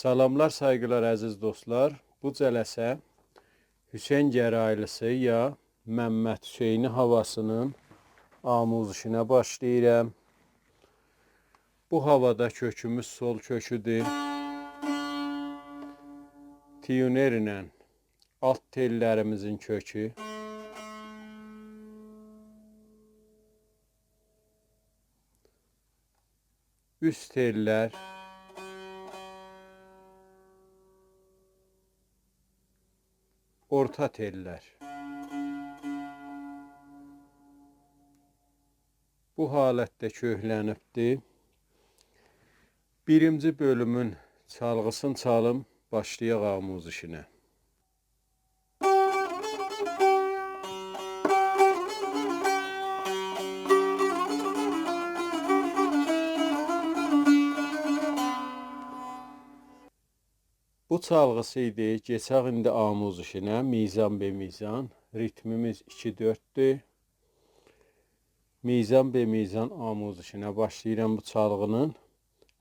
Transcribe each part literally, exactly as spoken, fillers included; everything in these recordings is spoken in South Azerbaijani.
سلاملار، سایغیلار، عزیز دوستلار. بو جلسه حسین گرایلی‌سی یا ممد حسینی هاواسی‌نین آموزشینه باشلاییرام. بو هاوادا کؤکوموز سل کؤکودور. تیونر ایله آلت تئللریمیزین کؤکو. اوست تئللر، اورتا تئللر. بو حالتده کؤکلنیبدیر. بیرینجی بؤلومون چالغی‌سینی چالیم، باشلایاق آموزشینه. بو چالغی‌سی ایدی. کئچک ایندی آموزشینه، میزان به میزان. ریتمیمیز ایکی دؤرددور. میزان به میزان آموزشینه باشلاییرام بو چالغی‌نین.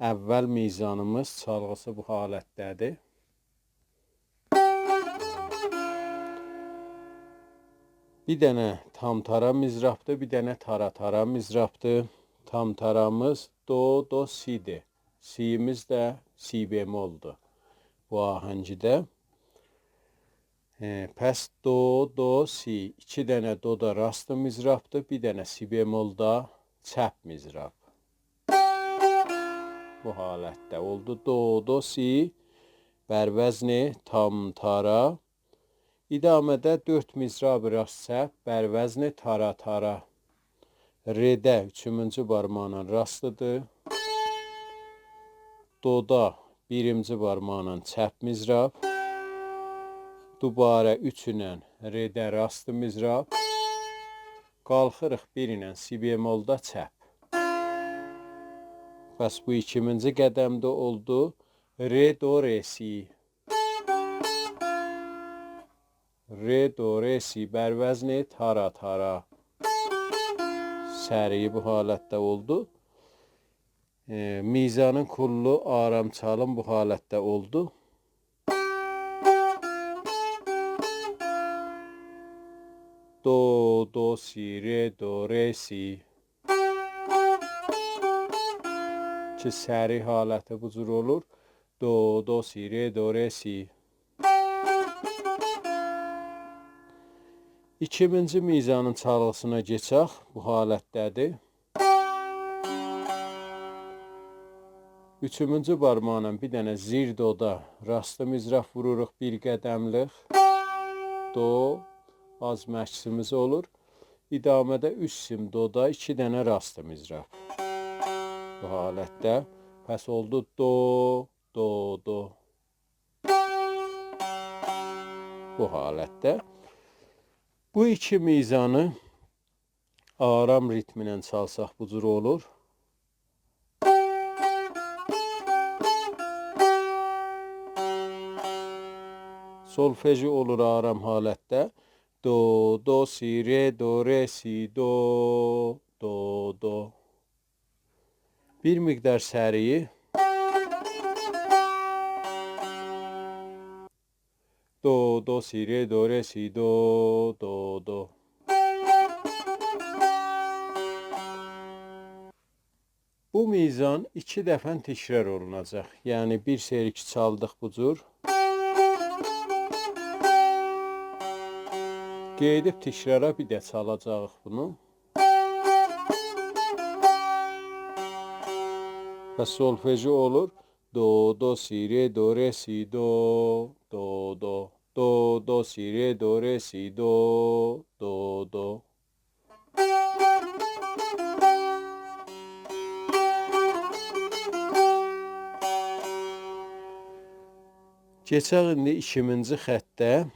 اول میزانیمیز، چالغی‌سی بو حالتده‌دیر. بیر دنه تام تارا مضرابدیر، بیر دنه تارا تارا مضرابدیر. تام تارامیز دو، دو، سی‌دیر. سی‌میز ده سی بملدور بو آهنگده. ائ، پس دو، دو، سی. ایکی دنه دو دا راست مضرابدیر، بیر دنه سی بمل دا چپ مضراب. بو حالتده اولدو. دو، دو، سی، بر وزن تام تارا. ادامه‌ده دؤرد مضراب راست چپ، بر وزن تارا تارا. رئده اوچونجو بارماقلا راستدیر. دودا بیرینجی بارماقلا چپ مضراب. دوباره اوچ ایله رئده راست مضراب. قالخیریق بیر ایله سی بملدا چپ. پس بو ایکینجی قدم ده اولدو. رئ، دو، رئ، سی. رئ، دو، رئ، سی، بر وزن تارا تارا. سریعی بو حالتده اولدو. ائ، میزانین کلّو آرام چالیم بو حالتده اولدو. دو، دو، سی، رئ، دو، رئ، سی. کی سریع حالتی بو جور اولور. دو، دو، سی، رئ، دو، رئ، سی. ایکینجی میزانین چالغی‌سینا کئچک، بو حالتده‌دیر. اوچونجو بارماقلا بیر دنه زیر دودا راست مضراب ووروروق، بیر قدملیک. دو، آز مکثیمیز اولور. ادامه‌ده اوست سیم دودا ایکی دنه راست مضراب. بو حالتده پس اولدو دو، دو، دو. بو حالتده. بو ایکی میزانی آرام ریتمینن چالساق بو جور اولور. سولفژی اولور آرام حالتده. دو، دو، سی، رئ، دو، رئ، سی، دو، دو، دو. بیر مقدار سریع. دو، دو، سی، رئ، دو، رئ، سی، دو، دو، دو. بو میزان ایکی دفعه تکرار اولوناجاق. یعنی بیر سری کی چالدیق بو جور. قئییدیب تکرارا بیر ده چالاجاغیق بونو. و سولفژی اولور. دو، دو، سی، رئ، دو، رئ، سی، دو، دو، دو. دو، دو، سی، رئ، دو، رئ، سی، دو، دو، دو. کئچک ایندی ایکینجی خطه.